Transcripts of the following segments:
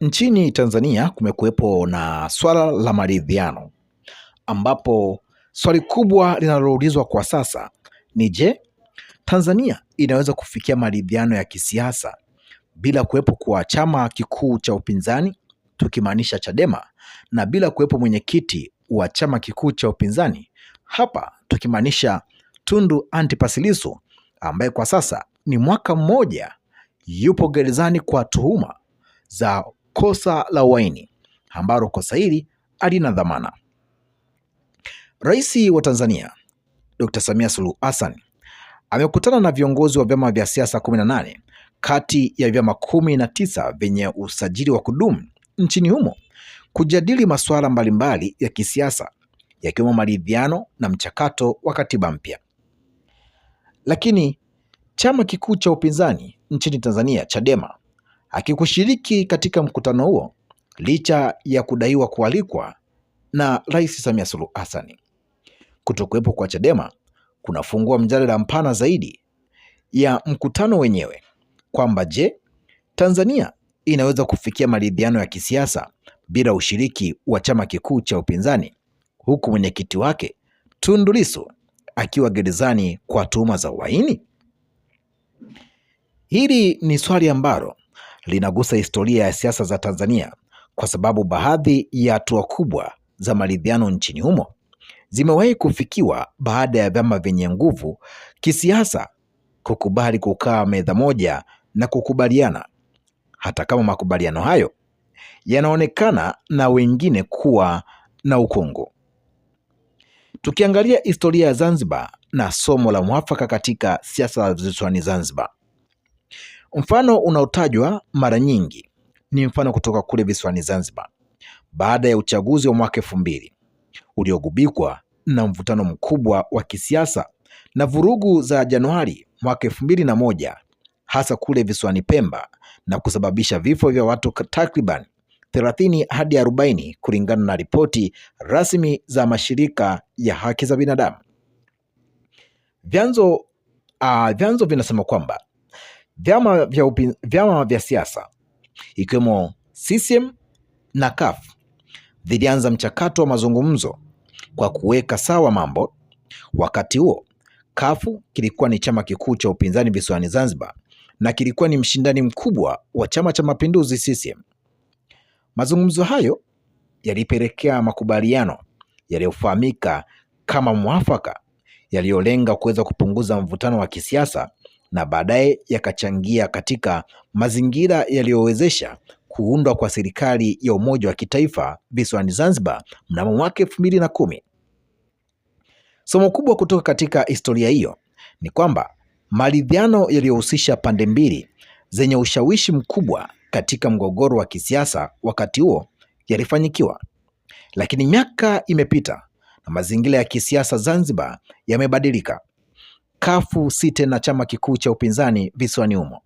Nchini Tanzania kumekuwepo na swala la maridhiano, ambapo swali kubwa linaloulizwa kwa sasa ni je, Tanzania inaweza kufikia maridhiano ya kisiasa bila kuwepo kwa chama kikuu cha upinzani tukimaanisha Chadema na bila kuwepo mwenyekiti wa chama kikuu cha upinzani hapa tukimaanisha Tundu Antipas Lissu ambaye kwa sasa ni mwaka mmoja yupo gerezani kwa tuhuma za kosa la uhaini ambalo kosa hili halina dhamana. Rais wa Tanzania Dr. Samia Suluhu Hassan amekutana na viongozi wa vyama vya siasa 18 kati ya vyama 19 vyenye usajili wa kudumu nchini humo kujadili masuala mbalimbali ya kisiasa yakiwemo maridhiano na mchakato wa katiba mpya. Lakini chama kikuu cha upinzani nchini Tanzania Chadema akikushiriki katika mkutano huo licha ya kudaiwa kualikwa na Rais Samia Suluhu Hassan. Kutokuwepo kwa Chadema kunafungua mjadala mpana zaidi ya mkutano wenyewe kwamba je, Tanzania inaweza kufikia maridhiano ya kisiasa bila ushiriki wa chama kikuu cha upinzani huku mwenyekiti wake Tundu Lissu akiwa gerezani kwa tuhuma za uhaini? Hili ni swali ambalo linagusa historia ya siasa za Tanzania kwa sababu baadhi ya hatua kubwa za maridhiano nchini humo zimewahi kufikiwa baada ya vyama vyenye nguvu kisiasa kukubali kukaa meza moja na kukubaliana, hata kama makubaliano hayo yanaonekana na wengine kuwa na ukungu. Tukiangalia historia ya Zanzibar na somo la mwafaka katika siasa za visiwani Zanzibar, mfano unaotajwa mara nyingi ni mfano kutoka kule visiwani Zanzibar baada ya uchaguzi wa mwaka 2000 uliogubikwa na mvutano mkubwa wa kisiasa na vurugu za Januari mwaka 2001 hasa kule visiwani Pemba na kusababisha vifo vya watu takriban 30 hadi 40 kulingana na ripoti rasmi za mashirika ya haki za binadamu. Vyanzo vinasema kwamba vyama vya siasa ikiwemo CCM na CUF vilianza mchakato wa mazungumzo kwa kuweka sawa mambo. Wakati huo CUF kilikuwa ni chama kikuu cha upinzani visiwani Zanzibar na kilikuwa ni mshindani mkubwa wa Chama cha Mapinduzi CCM. Mazungumzo hayo yalipelekea makubaliano yaliyofahamika kama mwafaka, yaliyolenga kuweza kupunguza mvutano wa kisiasa na baadaye yakachangia katika mazingira yaliyowezesha kuundwa kwa serikali ya umoja wa kitaifa visiwani Zanzibar mnamo mwaka 2010. Somo kubwa kutoka katika historia hiyo ni kwamba maridhiano yaliyohusisha pande mbili zenye ushawishi mkubwa katika mgogoro wa kisiasa wakati huo yalifanyikiwa. Lakini miaka imepita na mazingira ya kisiasa Zanzibar yamebadilika. Kafu si tena chama kikuu cha upinzani visiwani humo.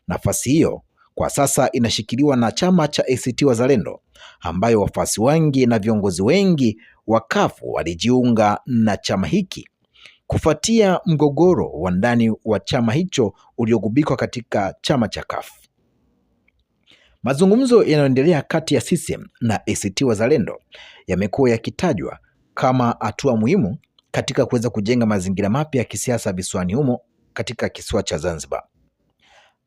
Nafasi hiyo kwa sasa inashikiliwa na chama cha ACT Wazalendo, ambayo wafuasi wengi na viongozi wengi wa kafu walijiunga na chama hiki kufuatia mgogoro wa ndani wa chama hicho uliogubikwa katika chama cha kafu. Mazungumzo yanayoendelea kati ya CCM na ACT Wazalendo yamekuwa yakitajwa kama hatua muhimu katika kuweza kujenga mazingira mapya ya kisiasa visiwani humo katika kisiwa cha Zanzibar.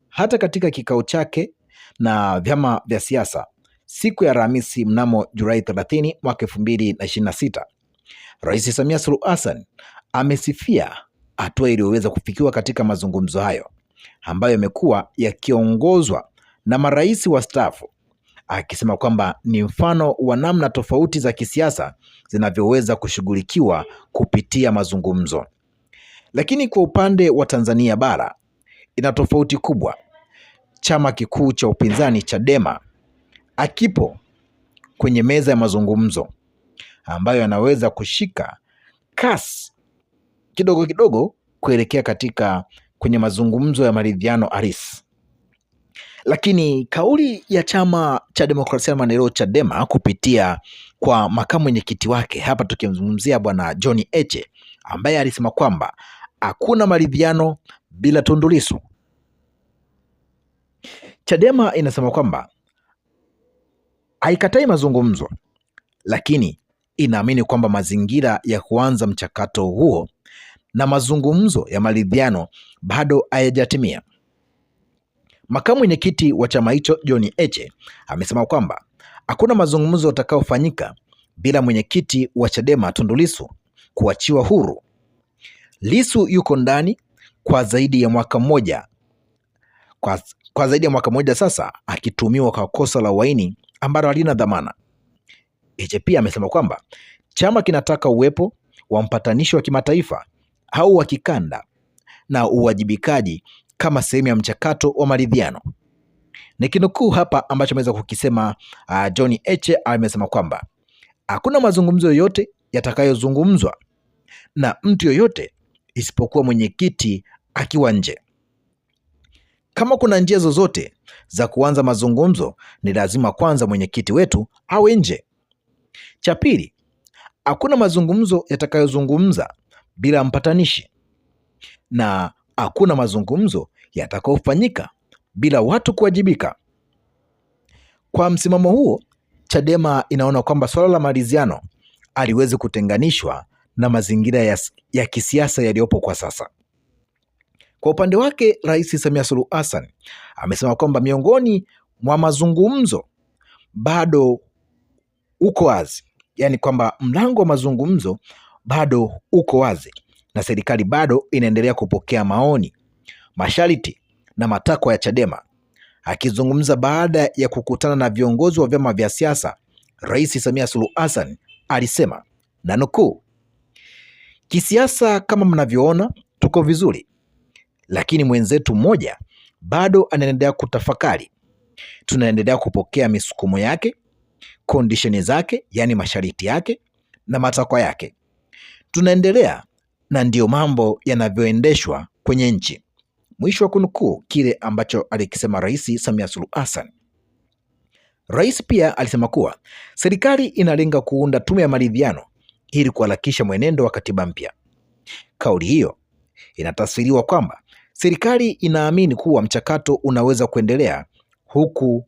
Hata katika kikao chake na vyama vya siasa siku ya Alhamisi mnamo Julai 30 mwaka 2026, Rais Samia Suluhu Hassan amesifia hatua iliyoweza kufikiwa katika mazungumzo hayo ambayo yamekuwa yakiongozwa na marais wastaafu, akisema kwamba ni mfano wa namna tofauti za kisiasa zinavyoweza kushughulikiwa kupitia mazungumzo. Lakini kwa upande wa Tanzania bara ina tofauti kubwa. Chama kikuu cha upinzani Chadema akipo kwenye meza ya mazungumzo ambayo yanaweza kushika kasi kidogo kidogo kuelekea katika kwenye mazungumzo ya maridhiano halisi. Lakini kauli ya chama cha demokrasia na maendeleo Chadema kupitia kwa makamu mwenyekiti wake hapa tukimzungumzia bwana John Heche ambaye alisema kwamba hakuna maridhiano bila Tundu Lissu. Chadema inasema kwamba haikatai mazungumzo, lakini inaamini kwamba mazingira ya kuanza mchakato huo na mazungumzo ya maridhiano bado hayajatimia. Makamu mwenyekiti wa chama hicho John Heche amesema kwamba hakuna mazungumzo yatakayofanyika bila mwenyekiti wa Chadema Tundu Lissu kuachiwa huru. Lissu yuko ndani kwa zaidi ya mwaka mmoja kwa zaidi ya mwaka mmoja sasa akitumiwa kwa kosa la uhaini ambalo halina dhamana. Heche pia amesema kwamba chama kinataka uwepo wa mpatanishi wa kimataifa au wa kikanda na uwajibikaji kama sehemu ya mchakato wa maridhiano. Nikinukuu hapa ambacho ameweza kukisema John Heche amesema kwamba hakuna mazungumzo yoyote yatakayozungumzwa na mtu yoyote isipokuwa mwenyekiti akiwa nje. Kama kuna njia zozote za kuanza mazungumzo, ni lazima kwanza mwenyekiti wetu awe nje. Cha pili, hakuna mazungumzo yatakayozungumza bila mpatanishi, na hakuna mazungumzo yatakayofanyika bila watu kuwajibika. Kwa msimamo huo, Chadema inaona kwamba swala la maridhiano haliwezi kutenganishwa na mazingira ya kisiasa yaliyopo kwa sasa. Kwa upande wake, Rais Samia Suluhu Hassan amesema kwamba miongoni mwa mazungumzo bado uko wazi, yaani kwamba mlango wa mazungumzo bado uko wazi na serikali bado inaendelea kupokea maoni, masharti na matakwa ya Chadema. Akizungumza baada ya kukutana na viongozi wa vyama vya siasa, Rais Samia Suluhu Hassan alisema na nukuu, kisiasa kama mnavyoona tuko vizuri, lakini mwenzetu mmoja bado anaendelea kutafakari. Tunaendelea kupokea misukumo yake, kondisheni zake, yaani masharti yake na matakwa yake. Tunaendelea na ndiyo mambo yanavyoendeshwa kwenye nchi. Mwisho wa kunukuu kile ambacho alikisema Rais Samia Suluhu Hassan. Rais pia alisema kuwa serikali inalenga kuunda tume ya maridhiano ili kuharakisha mwenendo wa katiba mpya. Kauli hiyo inatafsiriwa kwamba serikali inaamini kuwa mchakato unaweza kuendelea huku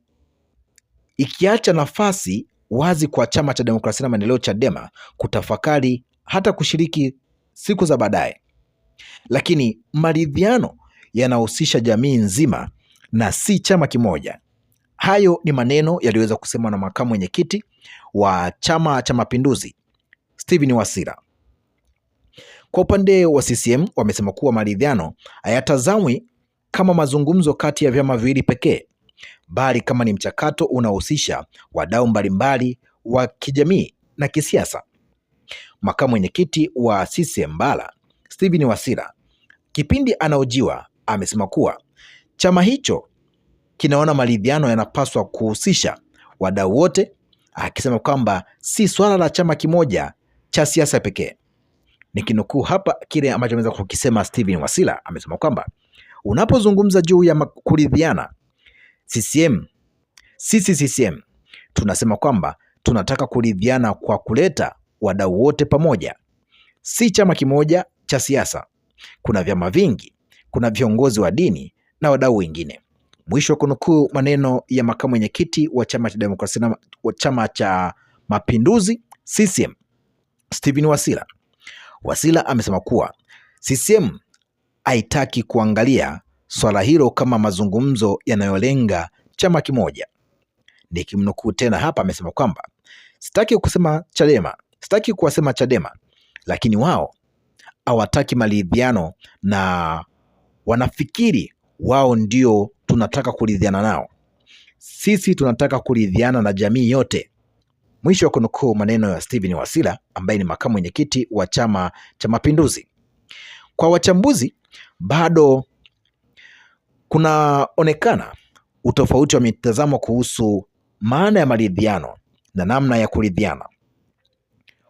ikiacha nafasi wazi kwa Chama cha Demokrasia na Maendeleo Chadema kutafakari hata kushiriki siku za baadaye. Lakini maridhiano yanahusisha jamii nzima na si chama kimoja. Hayo ni maneno yaliyoweza kusemwa na makamu mwenyekiti wa Chama cha Mapinduzi Stephen Wasira. Kwa upande wa CCM wamesema kuwa maridhiano hayatazamwi kama mazungumzo kati ya vyama viwili pekee, bali kama ni mchakato unaohusisha wadau mbalimbali wa kijamii na kisiasa. Makamu mwenyekiti wa CCM Bara Stephen Wasira, kipindi anaojiwa, amesema kuwa chama hicho kinaona maridhiano yanapaswa kuhusisha wadau wote, akisema kwamba si swala la chama kimoja cha siasa pekee. Nikinukuu hapa kile ambacho ameweza kukisema Stephen Wasira, amesema kwamba unapozungumza juu ya kuridhiana, CCM, sisi CCM tunasema kwamba tunataka kuridhiana kwa kuleta wadau wote pamoja, si chama kimoja cha siasa. Kuna vyama vingi, kuna viongozi wa dini na wadau wengine. Mwisho wa kunukuu maneno ya makamu mwenyekiti wa chama cha demokrasia na wa Chama cha Mapinduzi CCM Stephen Wasira. Wasira amesema kuwa CCM haitaki kuangalia swala hilo kama mazungumzo yanayolenga chama kimoja. Nikimnukuu tena hapa, amesema kwamba sitaki kusema Chadema, sitaki kuwasema Chadema, lakini wao hawataki maridhiano na wanafikiri wao ndio tunataka kuridhiana nao. Sisi tunataka kuridhiana na jamii yote. Mwisho wa kunukuu maneno ya Stephen Wasira ambaye ni makamu mwenyekiti wa Chama cha Mapinduzi. Kwa wachambuzi, bado kunaonekana utofauti wa mitazamo kuhusu maana ya maridhiano na namna ya kuridhiana.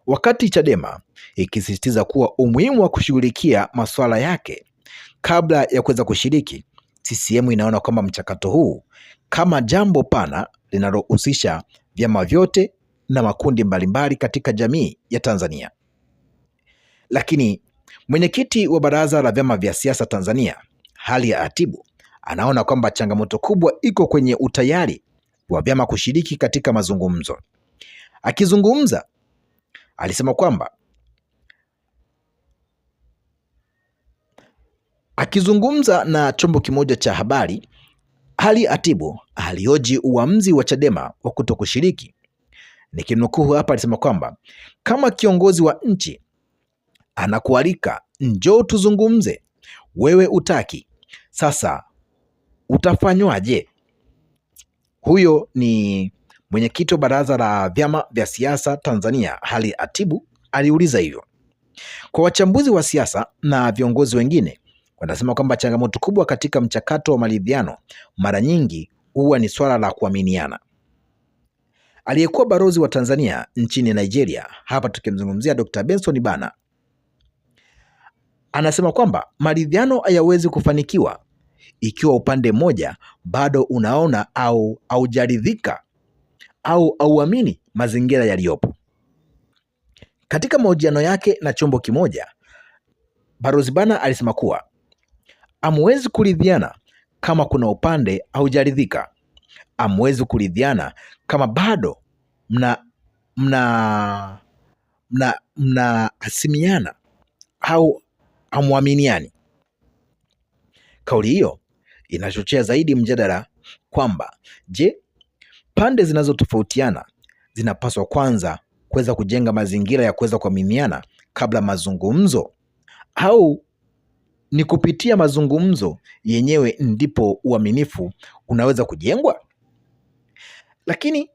Wakati Chadema ikisisitiza kuwa umuhimu wa kushughulikia masuala yake kabla ya kuweza kushiriki, CCM inaona kwamba mchakato huu kama jambo pana linalohusisha vyama vyote na makundi mbalimbali katika jamii ya Tanzania. Lakini mwenyekiti wa Baraza la Vyama vya Siasa Tanzania, Halia Atibu, anaona kwamba changamoto kubwa iko kwenye utayari wa vyama kushiriki katika mazungumzo. Akizungumza alisema kwamba akizungumza na chombo kimoja cha habari, Ali Atibu alioji uamuzi wa Chadema wa kutokushiriki. Nikimnukuu hapa, alisema kwamba kama kiongozi wa nchi anakualika njoo tuzungumze, wewe utaki, sasa utafanywaje? Huyo ni mwenyekiti wa baraza la vyama vya siasa Tanzania, Ali Atibu aliuliza hivyo. Kwa wachambuzi wa siasa na viongozi wengine wanasema kwamba changamoto kubwa katika mchakato wa maridhiano mara nyingi huwa ni swala la kuaminiana. Aliyekuwa balozi wa Tanzania nchini Nigeria, hapa tukimzungumzia Dr. Benson Bana, anasema kwamba maridhiano hayawezi kufanikiwa ikiwa upande mmoja bado unaona au haujaridhika au hauamini mazingira yaliyopo. Katika mahojiano yake na chombo kimoja, Balozi Bana alisema kuwa hamwezi kuridhiana kama kuna upande haujaridhika, hamwezi kuridhiana kama bado mna mna mna mnaasimiana au hamwaminiani. Kauli hiyo inachochea zaidi mjadala kwamba je, pande zinazotofautiana zinapaswa kwanza kuweza kujenga mazingira ya kuweza kuaminiana kabla mazungumzo au ni kupitia mazungumzo yenyewe ndipo uaminifu unaweza kujengwa? Lakini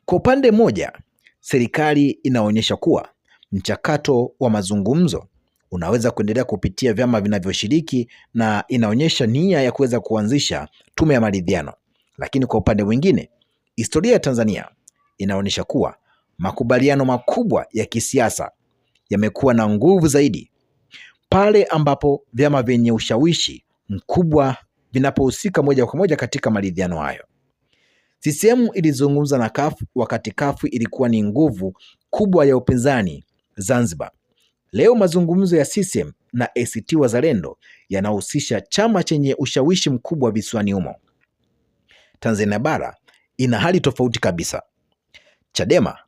kwa upande mmoja, serikali inaonyesha kuwa mchakato wa mazungumzo unaweza kuendelea kupitia vyama vinavyoshiriki na inaonyesha nia ya kuweza kuanzisha tume ya maridhiano. Lakini kwa upande mwingine, historia ya Tanzania inaonyesha kuwa makubaliano makubwa ya kisiasa yamekuwa na nguvu zaidi pale ambapo vyama vyenye ushawishi mkubwa vinapohusika moja kwa moja katika maridhiano hayo. CCM ilizungumza na CUF wakati CUF ilikuwa ni nguvu kubwa ya upinzani Zanzibar. Leo mazungumzo ya CCM na ACT Wazalendo yanahusisha chama chenye ushawishi mkubwa visiwani humo. Tanzania bara ina hali tofauti kabisa. Chadema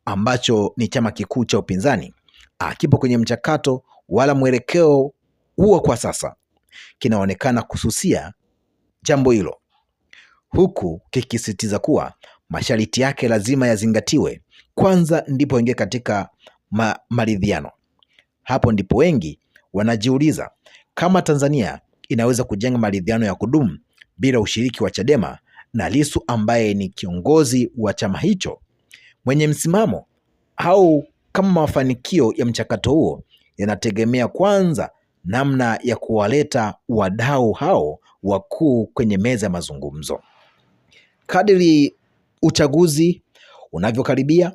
ambacho ni chama kikuu cha upinzani hakipo kwenye mchakato wala mwelekeo huo kwa sasa, kinaonekana kususia jambo hilo, huku kikisisitiza kuwa masharti yake lazima yazingatiwe kwanza ndipo ingie katika maridhiano. Hapo ndipo wengi wanajiuliza kama Tanzania inaweza kujenga maridhiano ya kudumu bila ushiriki wa Chadema na Lissu ambaye ni kiongozi wa chama hicho mwenye msimamo, au kama mafanikio ya mchakato huo yanategemea kwanza namna ya kuwaleta wadau hao wakuu kwenye meza ya mazungumzo. Kadiri uchaguzi unavyokaribia,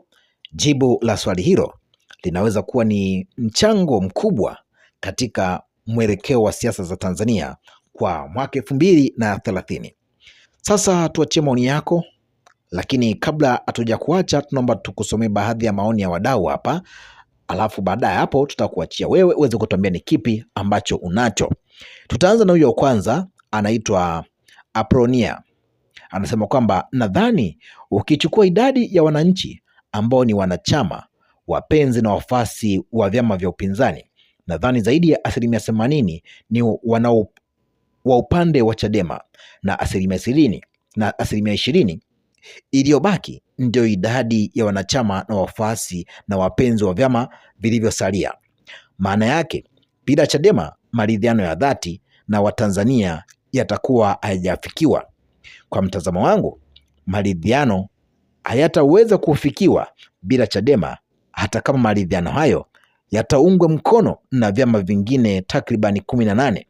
jibu la swali hilo linaweza kuwa ni mchango mkubwa katika mwelekeo wa siasa za Tanzania kwa mwaka 2030. Sasa tuachie maoni yako, lakini kabla hatuja kuacha, tunaomba tukusomee baadhi ya maoni ya wadau hapa, alafu baada ya hapo tutakuachia wewe uweze kutuambia ni kipi ambacho unacho. Tutaanza na huyo wa kwanza, anaitwa Apronia. Anasema kwamba nadhani ukichukua idadi ya wananchi ambao ni wanachama wapenzi na wafuasi wa vyama vya upinzani, nadhani zaidi ya 80% ni wanao wa upande wa Chadema na 20% na 20% iliyobaki ndio idadi ya wanachama na wafuasi na wapenzi wa vyama vilivyosalia. Maana yake bila Chadema maridhiano ya dhati na Watanzania yatakuwa hayajafikiwa. Kwa mtazamo wangu, maridhiano hayataweza kufikiwa bila Chadema, hata kama maridhiano hayo yataungwa mkono na vyama vingine takribani 18,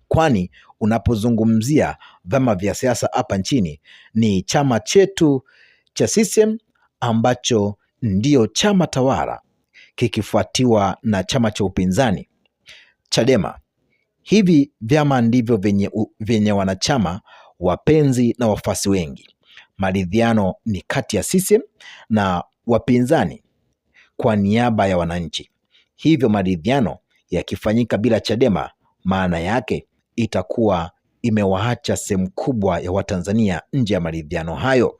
kwani unapozungumzia vyama vya siasa hapa nchini ni chama chetu cha CCM ambacho ndiyo chama tawala kikifuatiwa na chama cha upinzani Chadema. Hivi vyama ndivyo vyenye wanachama, wapenzi na wafuasi wengi. Maridhiano ni kati ya CCM na wapinzani kwa niaba ya wananchi. Hivyo maridhiano yakifanyika bila Chadema, maana yake itakuwa imewaacha sehemu kubwa ya Watanzania nje ya maridhiano hayo.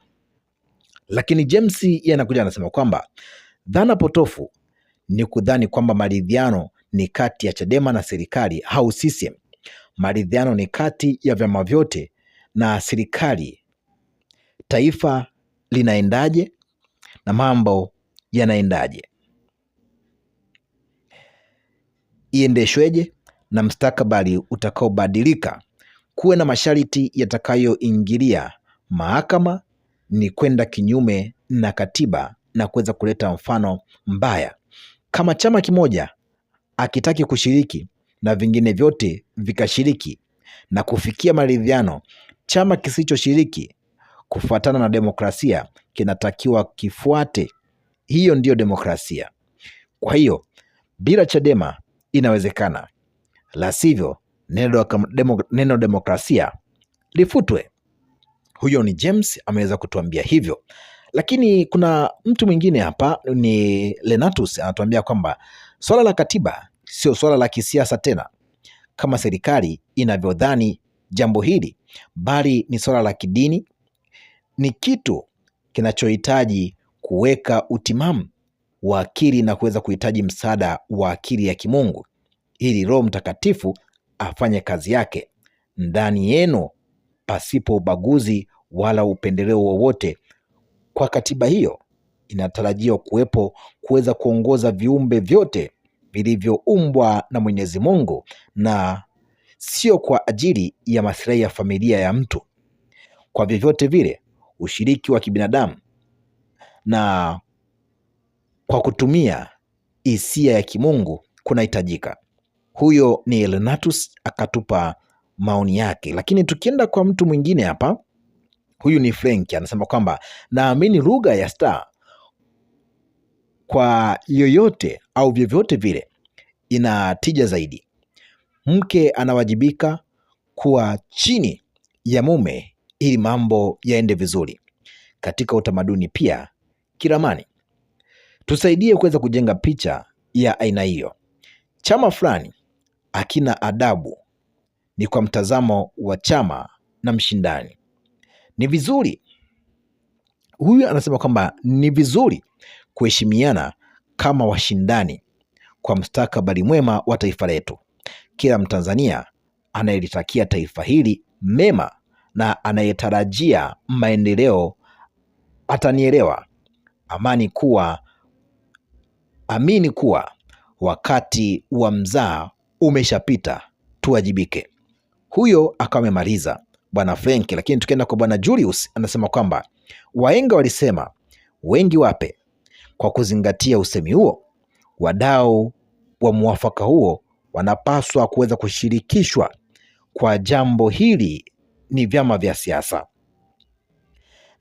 Lakini James yeye anakuja anasema kwamba dhana potofu ni kudhani kwamba maridhiano ni kati ya Chadema na serikali au CCM. Maridhiano ni kati ya vyama vyote na serikali. Taifa linaendaje na mambo yanaendaje, iendeshweje na mstakabali utakaobadilika, kuwe na masharti yatakayoingilia mahakama ni kwenda kinyume na katiba na kuweza kuleta mfano mbaya. Kama chama kimoja akitaki kushiriki na vingine vyote vikashiriki na kufikia maridhiano, chama kisichoshiriki kufuatana na demokrasia kinatakiwa kifuate. Hiyo ndiyo demokrasia. Kwa hiyo bila Chadema inawezekana, la sivyo neno demokrasia lifutwe. Huyo ni James ameweza kutuambia hivyo, lakini kuna mtu mwingine hapa ni Lenatus anatuambia kwamba swala la katiba sio swala la kisiasa tena kama serikali inavyodhani jambo hili, bali ni swala la kidini. Ni kitu kinachohitaji kuweka utimamu wa akili na kuweza kuhitaji msaada wa akili ya kimungu ili Roho Mtakatifu afanye kazi yake ndani yenu pasipo ubaguzi wala upendeleo wowote. Kwa katiba hiyo inatarajiwa kuwepo kuweza kuongoza viumbe vyote vilivyoumbwa na Mwenyezi Mungu na sio kwa ajili ya maslahi ya familia ya mtu. Kwa vyovyote vile, ushiriki wa kibinadamu na kwa kutumia hisia ya kimungu kunahitajika. Huyo ni Lenatus akatupa maoni yake, lakini tukienda kwa mtu mwingine hapa, huyu ni Frank anasema kwamba naamini lugha ya Star kwa yoyote au vyovyote vile ina tija zaidi. Mke anawajibika kuwa chini ya mume ili mambo yaende vizuri. Katika utamaduni pia kiramani, tusaidie kuweza kujenga picha ya aina hiyo. Chama fulani akina adabu ni kwa mtazamo wa chama na mshindani. Ni vizuri, huyu anasema kwamba ni vizuri kuheshimiana kama washindani kwa mustakabali mwema wa taifa letu. Kila Mtanzania anayelitakia taifa hili mema na anayetarajia maendeleo atanielewa. Amani kuwa amini kuwa wakati wa mzaa umeshapita, tuwajibike. Huyo akawa amemaliza bwana Frenki. Lakini tukienda kwa bwana Julius anasema kwamba wahenga walisema wengi wape. Kwa kuzingatia usemi huo, wadau wa mwafaka huo wanapaswa kuweza kushirikishwa kwa jambo hili ni vyama vya siasa,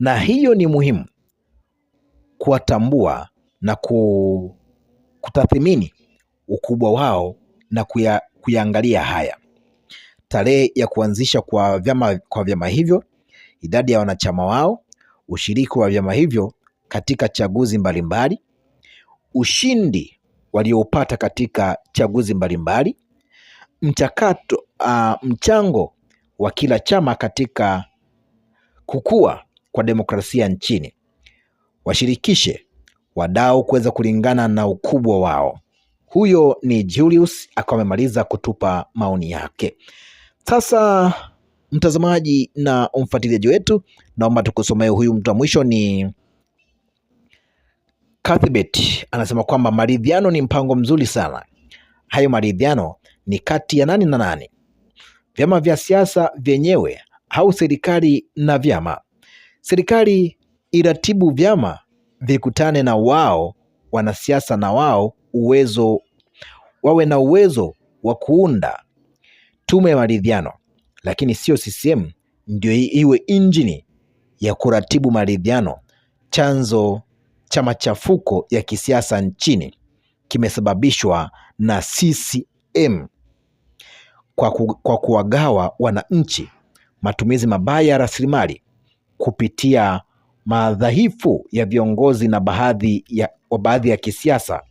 na hiyo ni muhimu kuwatambua na kutathimini ukubwa wao na kuyaangalia haya: tarehe ya kuanzisha kwa vyama hivyo, idadi ya wanachama wao, ushiriki wa vyama hivyo katika chaguzi mbalimbali, ushindi walioupata katika chaguzi mbalimbali, mchakato mchango wa kila chama katika kukua kwa demokrasia nchini. Washirikishe wadau kuweza kulingana na ukubwa wao. Huyo ni Julius akawa amemaliza kutupa maoni yake. Sasa mtazamaji na mfuatiliaji wetu, naomba tukusomee huyu mtu wa mwisho ni Cuthbert anasema kwamba maridhiano ni mpango mzuri sana. Hayo maridhiano ni kati ya nani na nani? Vyama vya siasa vyenyewe au serikali na vyama? Serikali iratibu vyama vikutane na wao wanasiasa na wao uwezo wawe na uwezo wa kuunda tume ya maridhiano, lakini sio CCM ndio iwe injini ya kuratibu maridhiano. Chanzo cha machafuko ya kisiasa nchini kimesababishwa na CCM kwa kuwagawa wananchi, matumizi mabaya ya rasilimali kupitia madhaifu ya viongozi na baadhi ya kisiasa.